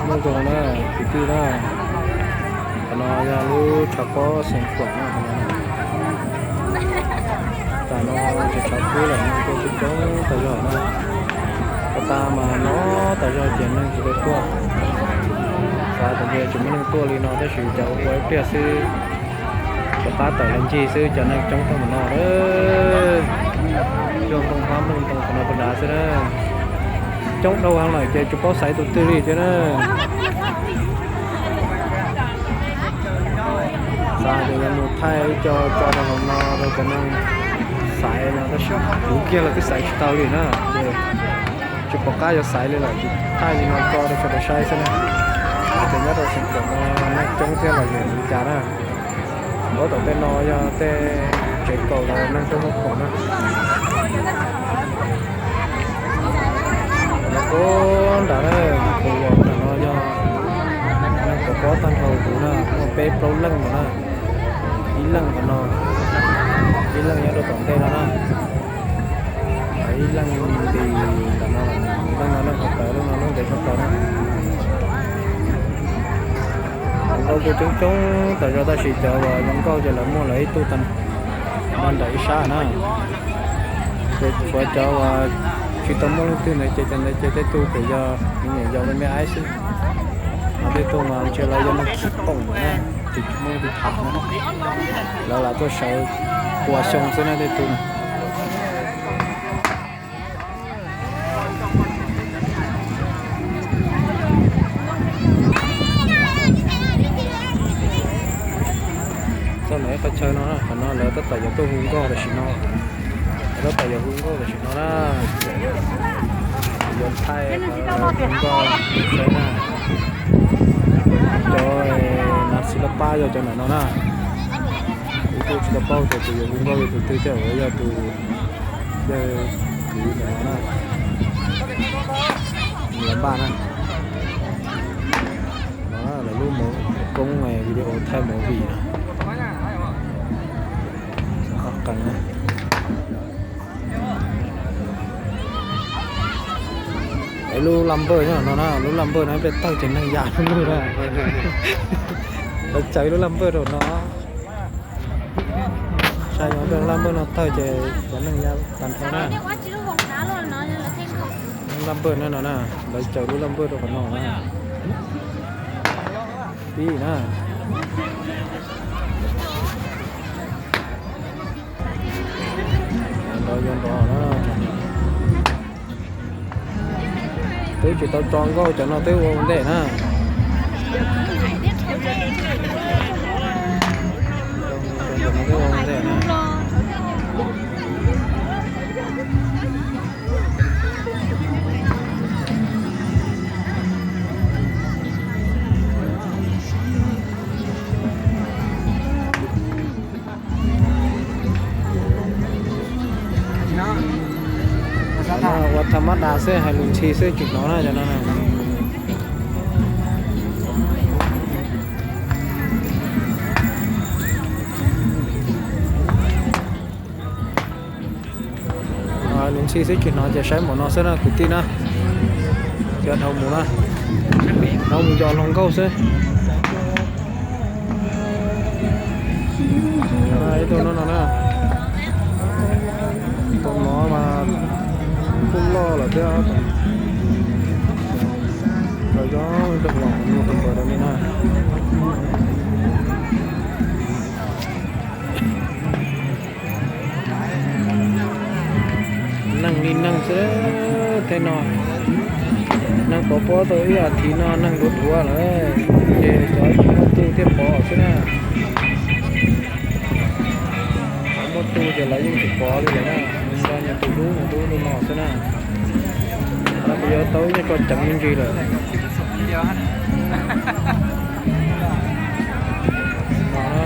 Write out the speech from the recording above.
Nyob zoo na kwv tij na, qhov no yog lub tshav pob Xeev Khuam na. Tam no tseem tshav kub lawm, neeg tuaj coob coob tas zog na. Ua tas mas no tas zog ces neeg tsis tau tuaj. Xav tias ntshe tsis muaj neeg tuaj li no tab sis cas ua ib pliag xwb rov qab tawm los ncig xwb cas neeg coob tag npaum no lawm. Cog ntoo hmab nplooj ntoo qhov no puas dav xwb na. Coob dhau heev lawm ces tsis paub xaiv tus twg li thiab na. Xav tias yuav mus thaij ib co tso rau hauv no rau cov neeg xaiv no tab sis kuv kiag los twb xaiv tsis tau li na ces tsis pom qab yuav xaiv li lawm ces thaij li no tso rau sawv daws saib xwb na. Ces nyob rau Xeev Khuam no neeg coob thiab los yog li cas na. Nyob tom tej no yog tej tsev kaum los neeg tuaj muag khoom na. Nyob puag nram na, kuv los ntawm no yog neeg pov pob tag nrho kuv na, muaj peb plaub leej no na. Ib leej qhov no, ib leej nyob rau tom ntej no na. Ib leej nti ntawm no, leej no leej qhov tawv, leej no leej ntev tshaj plaws na. Hluas nkauj kuj coob coob tas zog tab sis cov uas zoo nkauj ces lawv muaj lawv ib tug tag nrho ntawm ib sab na. Ces tshuav cov uas tsis tau muaj leej twg ntawd ces cov ntawd ces tej tug ces yog me nyuam yaus me me aib xwb. Ho tej tug mas ntshe lawv yog neeg khib poom na, ces tsis muaj leej twg tham na. Lawv lam tuaj sawv pua xyoo xwb na tej tug na. Txog ntawm ib qhov chaw no na, qhov no lawv tab tom yuav tuaj hu nkauj tam sim no. Lawv tab tom yuav hu nkauj tam sim no na. Yuav thaij hu nkauj saib na. Cov nas xis laj pab yog cov ntawm no na. Kuv kuj tsis tau paub tias tus yuav hu nkauj yog tus twg thiab, yog tus, yog tus ntawm no na. Lawv npaj na. No lawv lub movie, koob video thaij movie na. Qhov qees na. Lub laj npawj nyob no na, lub laj npawj no peb tawg ces neeg ya lug na. Lawv tsaws lub laj npawj rau no. Saib yog lub laj npawj no tawg ces cov neeg ya tag nrho na. Lub laj npawj no no na, lawv tsaws lub laj npawj rau qhov no na. Pib na. Nrov yuav nrov na. Twb tsis tau tso nkauj cov no twb ua ua ntej na. Cov no twb ua ua ntej na. Ua tham mab das xwb, hais lus ntxhi xwb tsis hnov na cov no na. Hais lus ntxhi xwb tsis hnov ces saib npaum no xwb na kwv tij na. Cov dhau mus na, dhau mus yos hluas nkauj xwb. Ib tug no no na, tus no mas kuj loj lawm thiab. Los zoo zoo los mus tus npawg rau li na. Neeg li neeg xwb thiab no. Neeg pov pob tau ib as thiv no neeg dhuav dhuav lawm, ces cov tsis muaj tug thiaj pov xwb na. Cov muaj tug ces lawv yeej tsis pov li lawm na, nws nrog nyias tus dub nyias dub li no xwb na. Lawv kuj yuav tau ib nyuag tso ceev me ntsis lawm. No na.